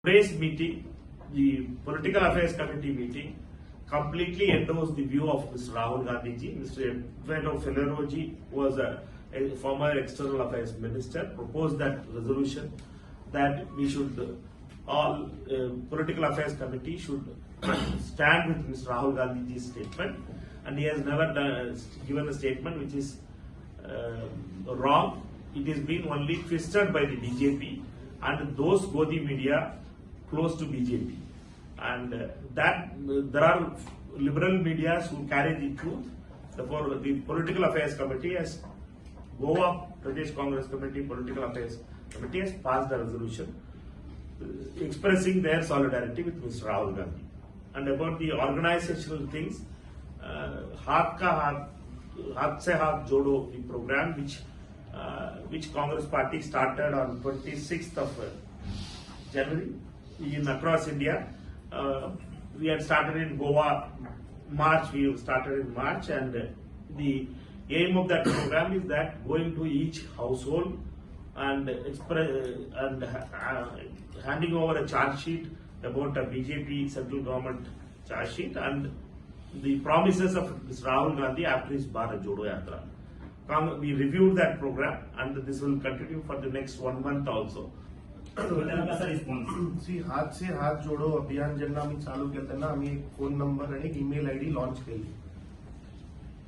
Today's meeting, the Political Affairs Committee meeting, completely endorsed the view of Mr. Rahul Gandhi ji. Mr. Eduardo Faleiro ji was a former External Affairs Minister, proposed that resolution that we should all Political Affairs Committee should stand with Mr. Rahul Gandhi ji's statement, and he has never given a statement which is wrong. It has been only twisted by the BJP and those Godi media close to BJP. And that there are liberal medias who carry the truth. Therefore, the Political Affairs Committee has, Goa Pradesh Congress Committee, Political Affairs Committee has passed a resolution expressing their solidarity with Mr. Rahul Gandhi. And about the organizational things, हाथ का हाथ, हाथ से हाथ जोड़ो, the program which Congress Party started on 26th of January in across India. We had started in Goa, March. We started in March, and the aim of that program is that going to each household and express and handing over a charge sheet about a BJP central government charge sheet and the promises of Mr. Rahul Gandhi after his Bharat Jodo Yatra. We reviewed that program, and this will continue for the next one month also. त्याला कसा response? C, हात से हात जोडो अभियान जेन्ना आमी चालू केलें तेन्ना आमी एक फोन नंबर आनी एक ईमेल आयडी लॉन्च केली.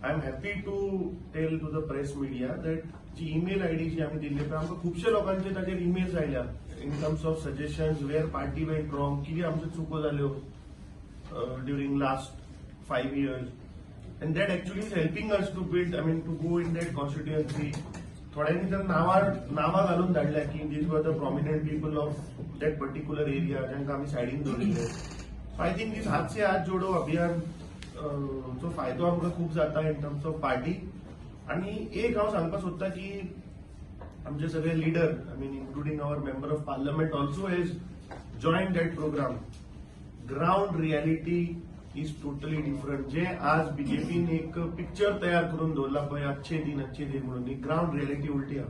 I am happy to tell to the press media that ji email ID जी आमी दिल्ली पळय, आमकां खुबशे लोकांचे ताजेर ईमेल्स आयल्या in terms of suggestions, where party went wrong, कितें आमच्यो चुको जाल्यो during last 5 years, and that actually is helping us to build, I mean, to go in that constituency. थोड्यांनी तर नांवां नांवां घालून धाडल्या की these were the prominent people of that particular area जांकां आमी सायडीन दवरिल्ले. सो I think these हात से हात जोडो अभियान चो फायदो आमकां खूब जाता इन टर्म्स ऑफ पार्टी. आनी एक हांव सांगपाक सोदता की आमचे सगळे leader, I mean, including our member of parliament also has join that program. Ground reality is totally different. जे आज बीजेपीन एक पिक्चर तयार करून दवरला पळय, अच्छे दिन अच्छे दिन म्हणून, ग्राउंड रियालिटी उलटी आहा.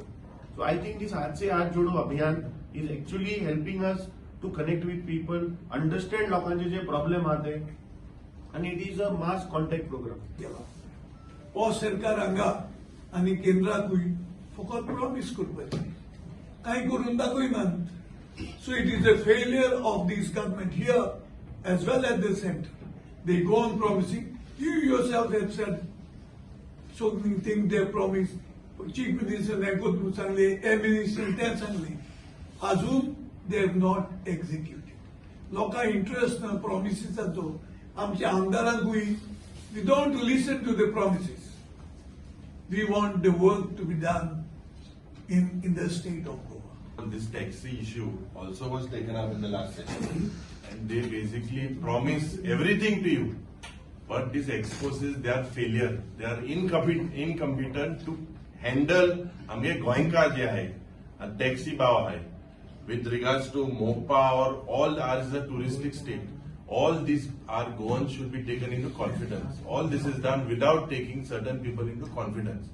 सो I think these हात से हात जोडो अभियान is actually helping us to connect with people, understand लोकांचे जे प्रॉब्लेम आहा ते, आनी it is a mass contact program. केला हो सरकार हांगा आनी केंद्राकूय फकत प्रॉमीस करपाचें, कांय करून दाखयनात. So it is a failure of this government here as well at the center. They go on promising. You yourself have said so many things they promise. Chief minister हें सांगले, हे मिनिस्टर तें सांगलें, अजून they have not executed. लोकांक interest ना प्रॉमिसीसाचो. आमच्या आमदारांकूय, we don't listen to the promises. We want the work to be done in the state of Goa. This taxi issue also was taken up in the last session, and they basically promise everything to you, but this exposes their failure. They are incompetent to handle आमगे गोंयकार जे आहे, taxi भाव आहे, with regards to Mopa or all ours is a touristic state. All these are Goans should be taken into confidence. All this is done without taking certain people into confidence.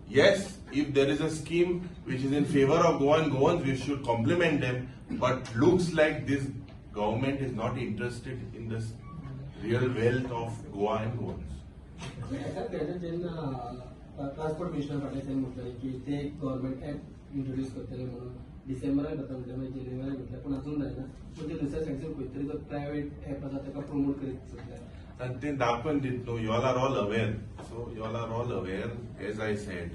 Yes, if there is a scheme which is in favor of Goa and Goans, we should compliment them. But looks like this government is not interested in this real wealth of Goa and Goans. तेजे जेन्ना transport minister फाटल्या दिसांनी म्हटलें की ते एक government app introduce करतले म्हणून, डिसेंबराक जाता म्हटलें, मागीर जानेवारीक म्हटलें, पूण अजून जायना. पूण ते दुसऱ्या सायडीसून खंय तरी जो प्रायव्हेट ऍप आसा ताका प्रमोट करीत सोदल्या. And ते दाखोवन दित न्हू, you all are all aware. So you all are all aware, as I said,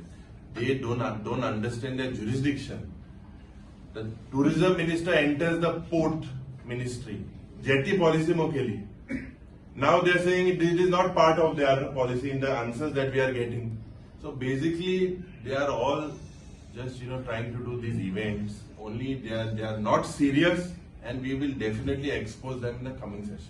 they don't understand their jurisdiction. The tourism minister enters the port ministry. Jetty policy मोकेली. Now they are saying it is not part of their policy in the answers that we are getting. So basically, they are all just trying to do these events. Only they are not serious, and we will definitely expose them in the coming session.